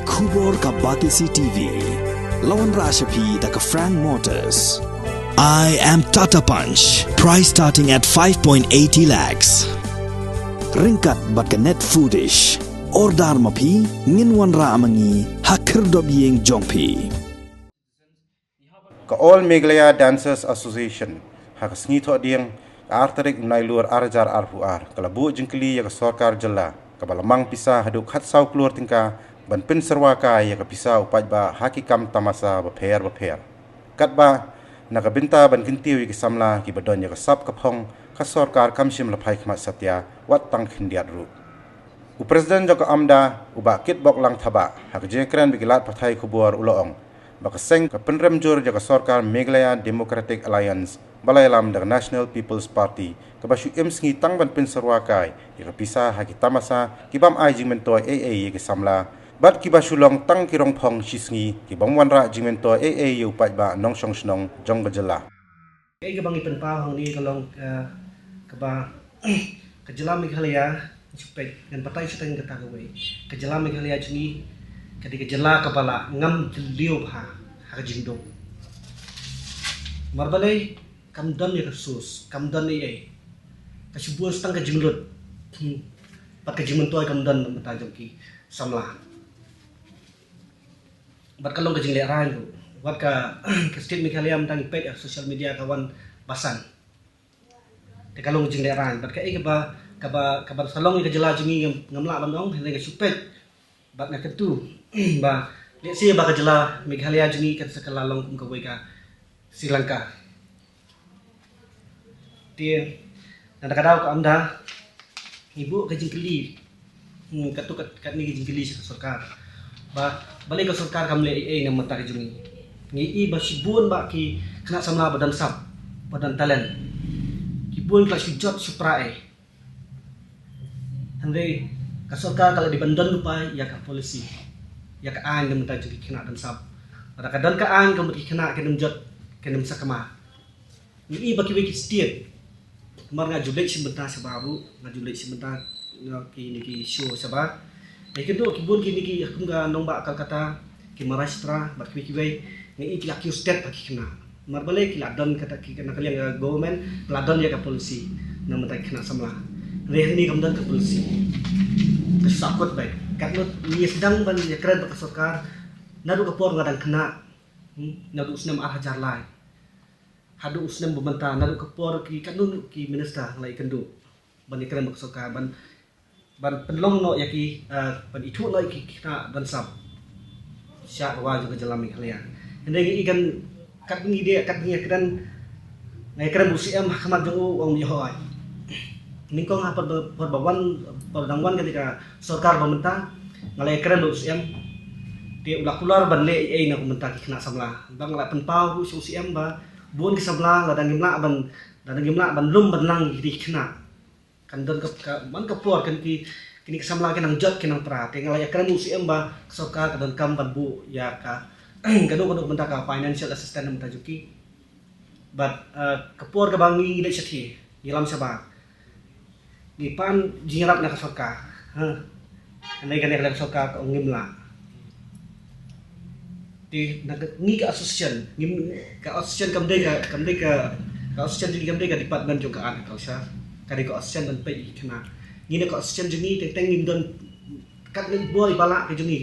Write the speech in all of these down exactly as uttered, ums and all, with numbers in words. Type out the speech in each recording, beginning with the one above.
Khubor ka Batesi T V. La wanrah sha phi da ka Frank Motors. I am Tata Punch. Price starting at five point eighty lakhs. Ryngkat bad ka Net Foodish. Order ma phi, ngin wanrah ma ngi ha khyrdop ïing jong phi. Ka All Meghalaya Dancers Association ha ka sngi Thohdieng, ka ar tarik Nailur ar hajar arphew ar, ka la buh jingkylli ïa ka sorkar jylla kaba la mang pisa haduh khatsaw klur tyngka ban pynsyrwa kai ïa ka pisa u paidbah ha ki kam tamasa bapher bapher. Katba na ka bynta ban kyntiew ïa ki samla kiba don ïa ka sap ka phong, ka sorkar kam shym la phai khmat satia wat tang khyndiat ruh. U President jong ka AMDA, u Bah Kitbok Langthabah, ha ka jingkren bad ki lad pathai khubor u la ong ba ka seng ka pynrem jur ïa ka sorkar Meghalaya Democratic Alliance ba la ïalam da ka National People's Party, kaba shu im sngi tang ban pynsyrwa kai ïa ka pisa ha ki tamasa ki bym ai jingmyntoi ei ei ïa ki samla bad kiba shu long tang ki rong phong shi sngi ki bym wanrah jingmyntoi ei ei ïa u paidbah nongshong shnong jong ka jylla. Kaei kaba ngi pynpaw hangne ka long, eh, kaba ka jylla Meghalaya, ngan shu peit, ngan batai shiteng kata kawei. Ka jylla Meghalaya jong ngi ka dei ka jylla kaba la ngam jylliew bha ha ka jingduk. Namar balei? Kam don ïa ka source, kam don ei ei. Ka shu bun tang ka jinglut. Hmm. Bad ka jingmyntoi kam don na bynta jong ki samla. Bad ka long ka jinglehrain ruh. Wat ka, ka state Meghalaya mynta ngi peit ha social media ka wan basan. Te ka long ka jinglehrain. Bad kaei kaba, kaba, kaba sa long ïa ka jylla jong ngi ngam, ngam lah ban ong, hynrei nga shu peit. Bad nga kyntu ba lehse ba ka jylla Meghalaya jong ngi kan sa kylla long kum kawei ka Sri Lanka. Te na ka daw ka AMDA ngi buh ka jingkylli, hmm, katto kat, katne ka jingkylli sha ka sorkar. Ba balei ka sorkar kam leh ei ei na ka bynta ka jong ngi. Ngi i ba shibun ba ki khynnah samla ba don sap, ba don talent, ki bun ki la shu jot shu pra ei. Hynrei ka sorkar ka la dei ban don lypa ïa ka policy, ïa ka aiñ na ka bynta jong ki khynnah don sap. Lada ka don ka aiñ, ka mut ki khynnah kin ym jot, kin ym sakma. Ngi i ba kiwei ki state, namar nga ju leit shi bynta shabar ruh, nga ju leit shi bynta, nga, kine ki show shabar. Nga kyntu ki bun kine ki, kum ka nongbah Kolkata, ki Maharashtra bad kiwei kiwei, nga i ki la kiew stet bad ki khynnah. Namar balei? Ki la don kata, ki na ka liang ka government la don ïa ka policy na ka bynta ki khynnah samla. Hynrei hangne kam don ka policy. Ka shu sahkut beit. Katno ngi sdang ban ïakren bad ka sorkar naduh ka por nga dang khynnah, hmm, naduh u snem ar hajar lai haduh u snem ba mynta, naduh ka por ki, katno ki minister nga la ïakynduh ban ïakren bad ka sorkar ban, ban pynlong noh ïa ki, eh, ban ithuh noh ïa ki khynnah don sap sha ka wah jong ka jylla Meghalaya. Hynrei ngi i kan, kat ngi dei, kat ngi ïakren, nga ïakren bad u C M ha khmat jong u, u ong ym ïoh. Nyngkong ha por ba, por ba wan, por dang wan kane ka sorkar ba mynta, nga la ïakren bad u C M. Te u la kular ban leh ei ei na ka bynta ki khynnah samla. Ba nga la pynpaw ruh sha u C M ba bun ki samla lada ngim lah ban, lada ngim lah ban lum ban lang ïa ki khynnah. Kan don ka, ka, man ka por kan ki, kine ki samla ki nang jot, ki nang pra. Te nga la ïakren u C M ba ka sorkar ka donkam ban buh ïa ka, kano kano ka bynta ka financial assistance na ka bynta jong ki. Bad, eh, ka por kaba ngi leit shathie, ngi lam shabar, ngi pan jingïarap na ka sorkar. Ha. Hynrei kane ka sorkar ka ong ngim lah. Te na ka, ngi ka association, ngim, ka association kam dei ka, kam dei ka, ka association jong ngi kam dei ka department jong ka art and culture. Ka dei ka association ban peit ïa ki khynnah. Ngi na ka association jong ngi teng teng ngim don, katne bor ba lah ka jong ngi.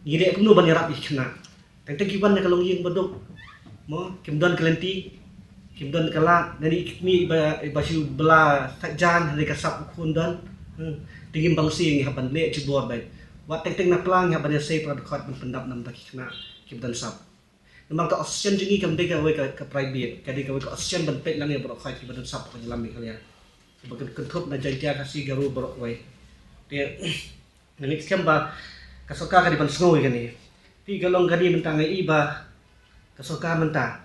Ngi dei kumno ban ïarap ïa ki khynnah. Teng teng ki wan na ka longïing baduk. Mo, kim don ka lynti, kim don ka lad, nangne i kmie ba, ba shu bylla sait jaiñ, hynrei ka sap u khun don. Hmm. Te ngim bang sien ngi hap ban leh jubor beit. Wat teng teng na pla ngi hap ban ïasei para dkhot ban pyndap na ka bynta ki khynnah kiba don sap. Namar ka association jong ngi kam dei kawei ka, ka private, ka dei kawei ka association ban peit lang ïa baroh khoit kiba don sap ha ka jylla Meghalaya. Kiba kyn-, kynthup na Jaiñtia, Khasi, Garo baroh kawei. Te ngi ngeit skhem ba ka sorkar ka dei ban sngew ïa kane. Te ka long kane mynta nga i ba ka sorkar mynta,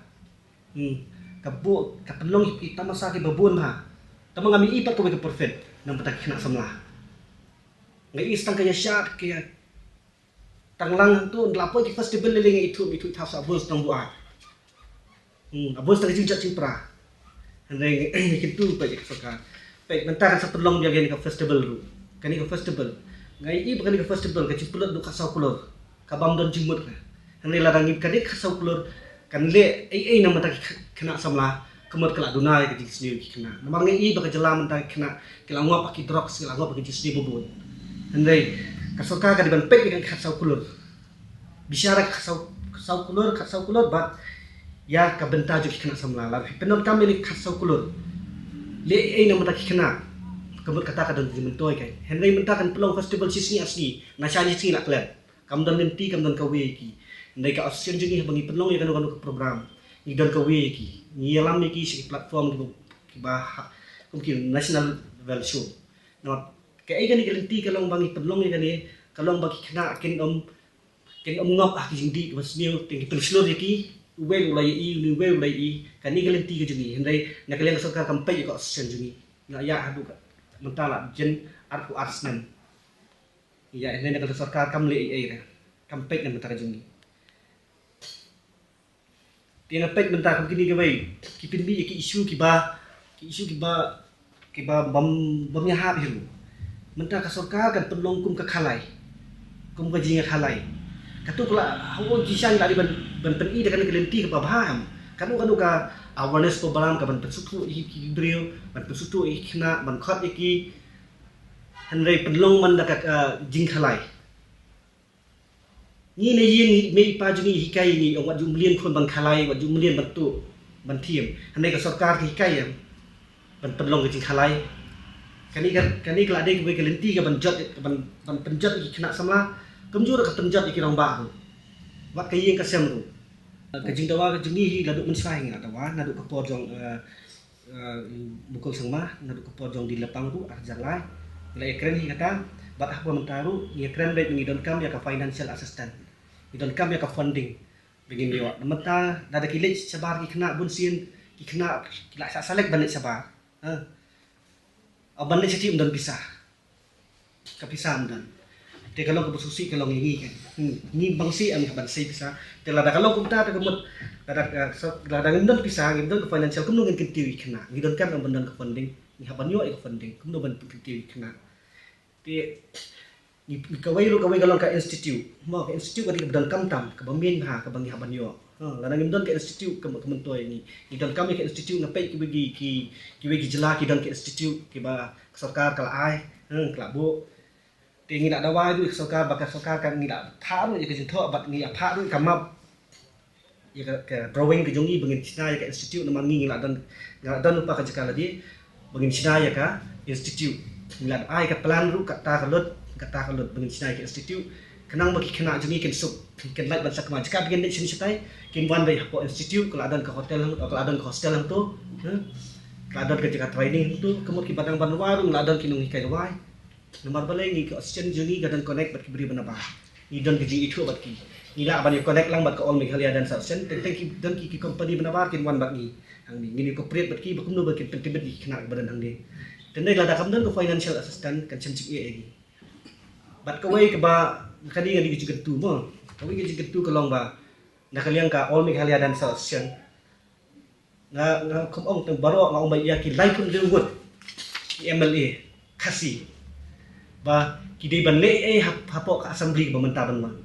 hmm, ka buh, ka pynlong ki tamasa kiba bun bha. Tangba ngam i pat kawei ka profit na ka bynta ki khynnah samla. Nga i tang ka ïashad, ka ïa tang lang hangto, la poi ki festival lei lei nga ithuh, ithuh thaw sa bun tang buaid. Hmm, a bun tang ka jingjot jingpra. Hynrei ngi kyntu peit ïa ka sorkar. Peit mynta kan sa pynlong biang kane ka festival ruh. Kane ka festival, nga i ba kane ka festival ka jingpynlut haduh khatsaw klur. Ka bym don jingmut ka. Hynrei lada ngi ka dei khatsaw klur kan leh ei ei na mynta ki khynnah samla, ka mut ka la duna ïa ka jingsniew ki khynnah. Namar ngi i ba ka jylla mynta ki khynnah ki la ngop ha ki drugs, ki la ngop ha ki jingsniew ba bun. Hynrei ka sorkar ka dei ban peit ïa ka khatsaw klur. Bishar ïa ka khatsaw, khatsaw klur, khatsaw klur bad ïa ka bynta jong ki khynnah samla. Lada phi pyndonkam ïa ka khatsaw klur, leh ei ei na mynta ki khynnah, ka mut kata ka don jingmyntoi ka. Hynrei mynta kan pynlong festival shi sngi ar sngi, na sha shi sngi la klet. Kam don lynti, kam don kawei ïa ki. Hynrei ka association jong ngi haba ngi pynlong ïa kano kano ka program, ngi don kawei ïa ki. Ngi ïalam ïa ki sha ki platform kiba, kiba ha, kum ki national level show. Namar kaei kane ka lynti ka long ba ngi pynlong ïa kane, ka long ba ki khynnah kin ym, kin ym ngop ha ki jingdih kiba sniew, te ngi pynshlur ïa ki, uwei u la ïohi, une uwei u la ïohi. Kane ka lynti ka jong ngi. Hynrei na ka liang ka sorkar kam peit ïa ka association jong ngi. Nga ïa haduh mynta la jin arphew ar snem. Ïa, hynrei na ka sorkar kam leh ei ei re. Kam peit na mynta ka jong ngi. Te nga peit mynta kum kine kiwei ki pynmih ïa ki issue kiba, ki issue kiba, kiba bym, bym ïahap hi ruh. Mynta ka sorkar kan pynlong kum ka khalai, kum ka jingïakhalai. Kato ka la, haoid jingshisha la dei ban, ban pyni da kane ka lynti kaba bha em. Kano kano ka awareness program ka ban pynsngewthuh ïa ki briew, ban pynsngewthuh ïa ki khynnah, ban khot ïa ki. Hynrei pynlong man da ka, ka jingkhalai. Ngi na ïing, i mei i pa jong ngi hikai ïa ngi, ong wat ju mlien khun ban khalai, wat ju mlien ban tuh, ban thiem. Hynrei ka sorkar ka hikai ïa ban pynlong ka jingkhalai. Kane ka, kane ka la dei kawei ka lynti ka ban jot, ka ban, ban pynjot ïa ki khynnah samla. Kumjuh ruh ka pynjot ïa ki rangbah ruh, wat ka ïing ka sem ruh. Ka jingdawa ka jong ngi hi la duh mynshuwa hi ngi la dawa, naduh ka por jong, eh, eh, Mukul Sangma, naduh ka por jong Dieng Lapang ruh, ar hajar lai. Ngi la ïakren hi kata, bad hapoh mynta ruh ngi ïakren beit, ngi donkam ïa ka financial assistance. Ngi donkam ïa ka funding ba ngin ïoh. Namar mynta lada ki leit shabar ki khynnah bunsien, ki khynnah ki la shah select ban leit shabar. Ha. Ban leit shatei ym don pisa. Ka pisa ym don. Te ka long kaba sngewsih ka long ïa ngi kan. Hmm. Ngi bang sih ym hap ban sei pisa. Te lada ka long kumta te ka mut, lada, eh, so, lada ngim don pisa, ngim don ka financial, kumno ngin kyntiew ïa ki khynnah? Ngi donkam ban don ka funding, ngi hap ban ïoh ïa ka funding, kumno ban kyntiew ïa ki khynnah? Te ngi, kawei ruh, kawei ka long ka institute. Mo, ka institute ka dei kaba donkam tam, kaba mih bha, kaba ngi hap ban ïoh. Ha, lada ngim don ka institute ka, ka myntoi ngi. Ngi donkam ïa ka institute, nga peit kiwei ki, ki, kiwei ki jylla ki don ka institute kiba ka sorkar ka la ai, hmm, ka la buh. Te ngi la dawa ruh ïa ka sorkar, ba ka sorkar kan, ngi la phah ruh ïa ka jingthoh, bad ngi la phah ruh ïa ka map, ïa ka, ka drawing ka jong ngi ba ngin shna ïa ka institute, namar ngi, ngi la don, ngi la don lypa ka jaka lade ba ngin shna ïa ka institute. Ngi la ai ka plan ruh, kata ka lut, kata ka lut ba ngin shna ïa ka institute. Khnang ba ki khynnah jong ngi kin suk, kin lait ban sakma. Jaka ba kin leit shim shatai, kin wan beit hapoh institute, ka la don ka hotel hang, ka la don ka hostel hangto. Hmm. Ka la don ka jaka training hangto, ka mut kiba dang ban rwai ruh la don ki nonghikai rwai. Namar balei? Ngi ka association jong ngi ka don connect bad ki briew ba nabar. Ngi don ka jingithuh bad ki. Ngi lah ban ïa connect lang bad ka All Meghalaya Dance Association. Teng teng ki don ki, ki company ba nabar kin wan bad ngi hangne. Ngin ïa cooperate bad ki ba kumno ba kin pyntbit ïa ki khynnah ba don hangne. Te lada kam don ka financial assistance kan shem jingeh ïa ngi. Bad kawei kaba, kane ka dei ka jingkyntu mo. Kawei ka jingkyntu ka long ba na ka liang ka All Meghalaya Dance Association, nga, nga kham ong tang baroh, nga ong ba ïa ki laiphew hynriew ngut ki M L A Khasi ba ki dei ban leh ei ei hap, hapoh ka assembly ba mynta ban wan.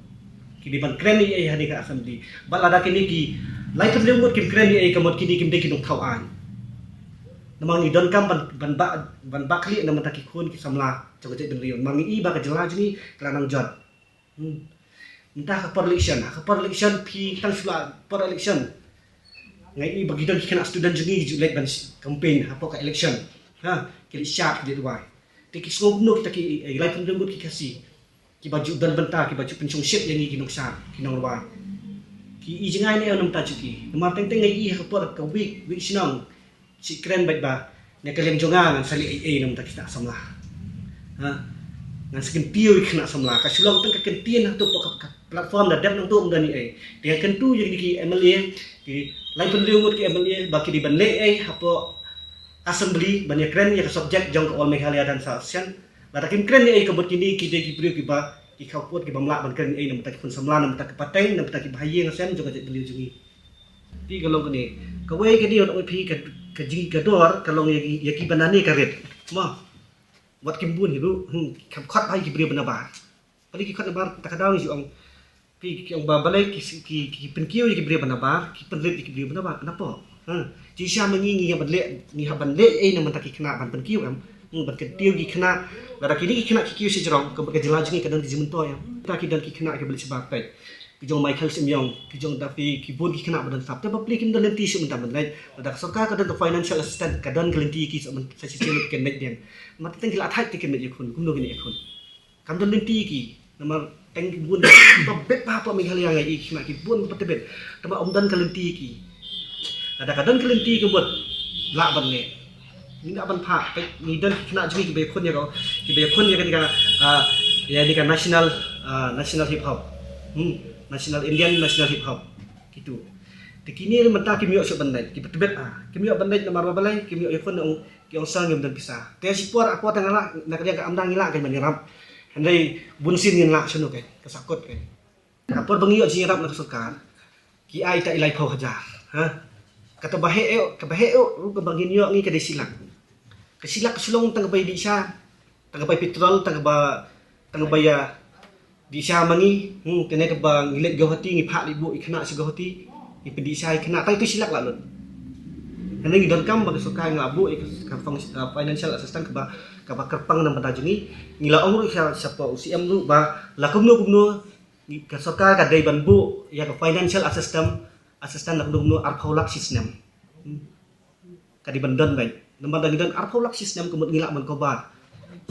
Ki dei ban kren ei ei ha kane ka assembly. Bad lada kine ki laiphew hynriew ngut kim kren ei ei, ka mut kine kim dei ki nongthaw aiñ. Namar ngi donkam ban, ban bah, ban bah khlieh na mynta ki khun ki samla jong ka jaitbynriew. Namar ngi i ba ka jylla jong ngi ka la nang jot. Hmm. Mynta ha ka por election, ha ka por election, phi tang shu la por election, nga i ba ki don ki khynnah student jong ngi ki ju leit ban sh-, campaign hapoh ka election. Ha, ki leit shad, ki leit rwai. Te ki sngew kumno kita ki, eh, laiphew hynriew ngut ki Khasi kiba ju don bynta, kiba ju pynshongshit ïa ngi ki nongshad, ki nongrwai? Ki i jngai ne em na bynta jong ki? Namar teng teng nga i ha ka por, ka week, week shnong, shi kren beit ba na ka liang jong nga ngan sa leh ei ei na bynta ki khynnah samla. Ha? Ngan sa kyntiew ïa ki khynnah samla. Ka shu long tang ka kyntien hato hapoh ka, ka platform, da dep nangto ym don ei ei. Te ngan kyntu ïa kine ki M L A, ki laiphew hynriew ngut ki M L A, ba ki dei ban leh ei hapoh assembly ban ïa kren ïa ka subject jong ka All Meghalaya Dance Association. Lada kim kren ei ei, ka mut kine ki dei ki briew kiba, ki khawpud, ki bym lah ban kren ei ei na bynta ki khun samla, na bynta ki pateng, na bynta ki bahaïing hasem jong ka jaitbynriew jong ngi. Te ka long kane. Kawei kane, ong phi ka, ka jing, ka dor ka long ïa ki, ïa kiba na ne ka rit. Mo. Wat kim bun hi ruh, hmm, kham khot bha ïa ki briew ba nabar. Pali ki khot nabar, ta ka daw ngi ju ong. Ki ki ong ba balei ki ki ki pynkiew ïa ki briew ba nabar, ki pynrit ïa ki briew ba nabar, napoh. Ha. Jingshisha ma ngi ngi hap ban leh, ngi hap ban leh ei na mynta ki khynnah ban pynkiew em. Hmm, ban kyntiew ki khynnah. Lada kine ki khynnah ki kiew shajrong, ka ka jylla jong ngi ka don ki jingmyntoi em. Mynta ki don ki khynnah ki ba leit shabar peit. Ki jong Michael Symyong, ki jong Daffy, ki bun ki khynnah ba don sap. Te bapli kim don lynti shuh mynta ban leit. Lada ka sorkar ka don ka financial assistance, ka don ka lynti ki sa shisien kin leit biang. Mynta teng ki la thait te kin leit ïakhun, kumno kin ïakhun. Kam don lynti ki. Namar teng ki bun ba bet ba hapoh Meghalaya ngi i khynnah ki bun ba tebet. Tangba ym don ka lynti ki. Lada ka don ka lynti ka mut lah ban leh. Ngi lah ban phah, peit ngi don ki khynnah jong ngi ki ba ïakhun ïa ka, ki ba ïakhun ïa kane ka, ah, ïa kane ka national, ah, national hip hop. Hmm, national, Indian national hip hop. Kitu. Te kine mynta kim ïoh shuh ban leit, ki ba tebet ah. Kim ïoh ban leit namar ba balei, kim ïoh ïakhun, ong ki ong sa ngim don pisa. Te shipor, apor tang lah, na ka liang ka amdang ngi lah kan ban ïarap. Hynrei bun sien ngin lah shano kan, ka sakut kan. Apor ba ngi ïoh jingïarap na ka sorkar, ki ai ta i laiphew hajar. Ha? Kata ba heh ïoh, ka ba heh ïoh ruh ka ba ngin ïoh ngi ka dei shi lak. Ka shi lak ka shlong tang ka bai dih sha, tang ka bai petrol, tang ka ba, tang ka bai ïa dih sha ma ngi. Hmm, kane ka ba ngi leit Guwahati, ngi phah leit buh i khynnah sha Guwahati, ngi pyndih sha i khynnah, tang itu shi lak la lut. Hynrei ngi donkam ba ka sorkar ngi la buh ïa ka, ka fang-, ka financial assistance ka ba, ka ba kyrpang na bynta jong ngi. Ngi la ong ruh sha, shapoh u C M ruh ba la kumno kumno, ka sorkar ka dei ban buh ïa ka financial assistance, assistance la kumno kumno arphew lak shi snem. Hmm. Ka dei ban don beit. Namar da ngi don arphew lak shi snem ka mut ngi lah ban cover.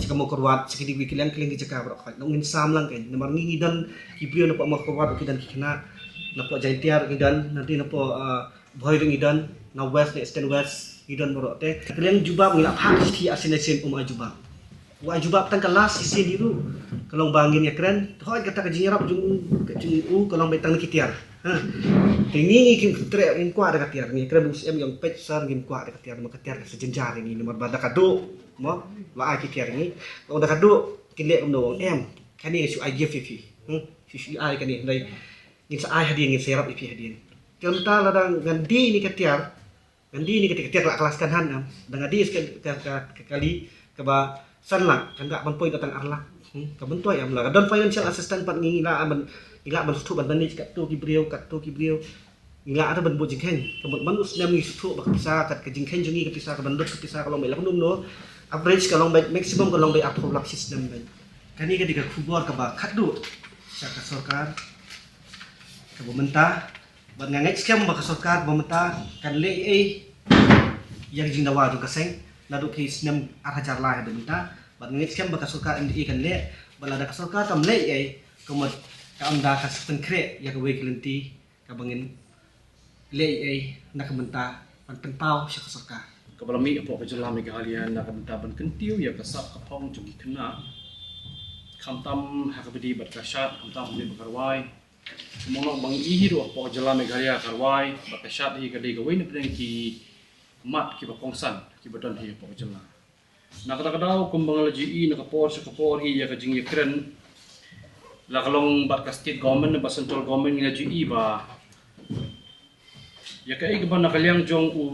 Sha ka Mawkyrwat, sha ki dei ki liang ki liang ki jaka baroh khoit. Ngi ngin sam lang kan. Namar ngi ngi don ki briew napoh Mawkyrwat ki don ki khynnah. Napoh Jaintia ngi don, nanti napoh, ah, Bhoi ruh ngi don, na West, na Eastern West, ngi don baroh te. Ka liang jubab ngi la phah shithi ar sien lai sien um ai jubab. U ai jubab tang ka last shisien hi ruh. Ka long ba ngin ïakren, hooid kata ka jingïarap jong u, ka jong u, ka long beit tang na ki tiar. Ha. Te ngi ngi kim treh ngin kwah da ka tiar, ngi kren u C M ïa ong peit sir ngin kwah da ka tiar, namar ka tiar ka sa jynjar ïa ngi, namar ba da ka duh, mo, la ai ki tiar ïa ngi. Ong da ka duh, kin leh kumno ong em. Kane shu ai gift ïa phi. Hmm. Shu shu ai kane, hynrei ngin sa ai hadien, ngin sa ïarap ïa phi hadien. Te mynta lada ngan die ïa kane ka tiar, ngan die ïa kane ka tiar, ka tiar la ka la scan han em. Da nga die ka, ka, ka, ka kali kaba san lak, kan da ban poi da tang ar lak. Hmm, ka myntoi em, la ka don financial assistance pat ngi lah ban, ngi lah ban sngewthuh ban manage katto ki briew, katto ki briew. Ngi lah ban buh jingkheiñ. Ka mut man u snem ngi sngewthuh ba ka pisa, kat ka jingkheiñ jong ngi ka pisa, ka ban lut ka pisa ka long beit la kumno kumno. Average ka long beit, maximum ka long beit arphew lak shi snem beit. Kane ka dei ka khubor kaba khatduh sha ka sorkar kaba mynta. Bad nga ngeit skhem ba ka sorkar ba mynta kan leh ei ïa ka jingdawa jong ka seng naduh ki snem ar hajar lai haduh mynta. Bad nga ngeit skhem ba ka sorkar M D A kan leh, bad lada ka sorkar kam leh ei, ka mut ka amda kan sa pynkhreh ïa kawei ka lynti kaba ngin leh ei na ka bynta ban pynpaw sha ka sorkar. Kaba la mih hapoh ka jylla Meghalaya na ka bynta ban kyntiew ïa ka sap ka phong jong ki khynnah. Khamtam ha kaba dei bad ka shad, khamtam ha kaba dei bad ka rwai. Kumno ba ngi i hi ruh hapoh ka jylla Meghalaya ka rwai bad ka shad hi ka dei kawei na pdeng ki mat kiba kongsan kiba don hi hapoh ka jylla. Na kata ka daw kumba nga la ju i na ka por sha ka por hi ïa ka jingïakren la ka long bad ka state government bad central government ngi la ju i ba ïa kaei kaba na ka liang jong u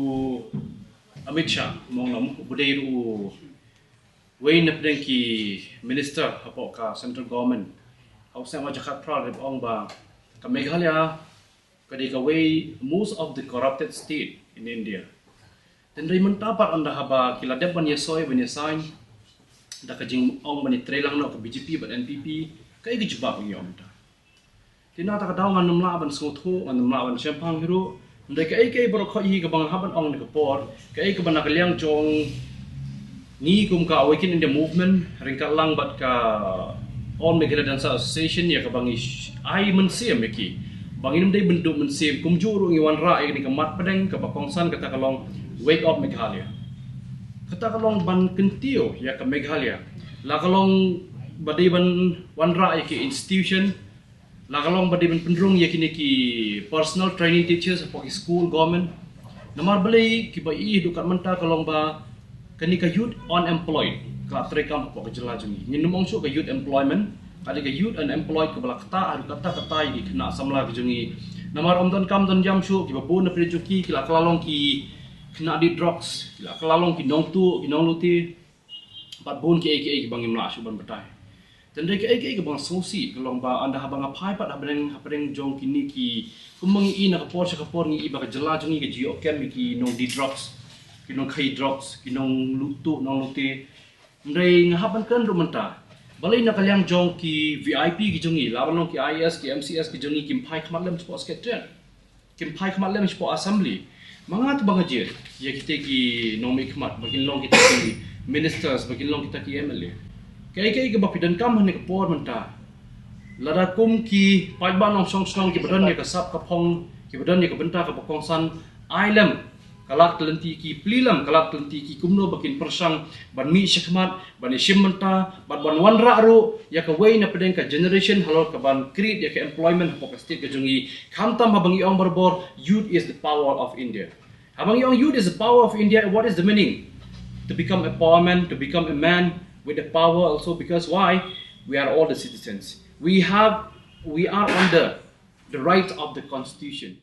Amit Shah, mo, u ba dei ruh uwei na pdeng ki minister hapoh ka central government ha u snem ar hajar khatphra la dep ong ba ka Meghalaya ka dei kawei most of the corrupted state in India. Hynrei mynta pat ynda haba ki la dep ban ïasoi ban ïasain da ka jingong ban ïatreilang noh ka B J P bad N P P, kaei ka jubab ngi ïoh mynta? Te na kata ka daw ngan ym lah ban sngewthuh, ngan ym lah ban shemphang hi ruh. Hynrei kaei kaei baroh khoit hi kaba nga hap ban ong na ka por, kaei kaba na ka liang jong ngi kum ka Awaken India Movement ryngkat lang bad ka All Meghalaya Dancers Association ïa kaba ngi sh-, ai mynsiem ïa ki ba ngin ym dei ban duh mynsiem, kumjuh ruh ngi wanrah ïa kane ka mat pdeng kaba kongsan, kata ka long Wake Up Meghalaya. Kata ka long ban kyntiew ïa ka Meghalaya, la ka long ba dei ban wanrah ïa ki institution, la ka long ba dei ban pynrung ïa kine ki personal training teachers hapoh ki school government. Namar balei, kiba i haduh kat mynta ka long ba kane ka youth unemployed ka la treikam hapoh ka jylla jong ngi. Ngin ym ong shuh ka youth employment, ka dei ka youth unemployed kaba la ktah haduh katta katta ïa ki khynnah samla ka jong ngi. Namar ym don kam don jam shuh, kiba bun na pdeng jong ki ki la kylla long ki khynnah die drugs, ki la kylla long ki nongtuh ki nonglute bad bun kiei kiei kiba ngim lah shuh ban batai. Tang dei kaei kaei kaba nga sngewsih ka long ba ynda haba nga phai pat hapdeng hapdeng jong kine ki, kumba ngi i na ka por sha ka por ngi i ba ka jylla jong ngi ka ju ïoh kem ïa ki nong di drugs, ki nong khaïi drugs, ki nong lutu, nong lute. Hynrei nga hap ban kren ruh mynta, balei na ka liang jong ki V I P ki jong ngi, lah ban long ki I A S, ki M C S ki jong ngi, kim phai khmat lem shapoh Secretariat, kim phai khmat lem shapoh Assembly. Ma nga te ba nga jied ïa kita ki nongmihkhmat ba kin long kita ki ministers, ba kin long kita ki M L A. Kaei kaei kaba phi donkam ha kane ka por mynta, lada kum ki paidbah nongshong shnong kiba don ïa ka sap ka phong, kiba don ïa ka bynta kaba kongsan, ai lem ka lad ka lynti, ki plie lem ka lad ka lynti, ki kumno ba kin pyrshang ban mih shakhmat, ban ïashim bynta, bad ban wanrah ruh ïa kawei na pdeng ka generation halor kaban create ïa ka employment hapoh ka state ka jong ngi. Khamtam haba ngi ong barabor, youth is the power of India. Haba ngi ong youth is the power of India, what is the meaning? To become a power man, to become a man with the power also, because why? We are all the citizens. We have, we are under the right of the constitution.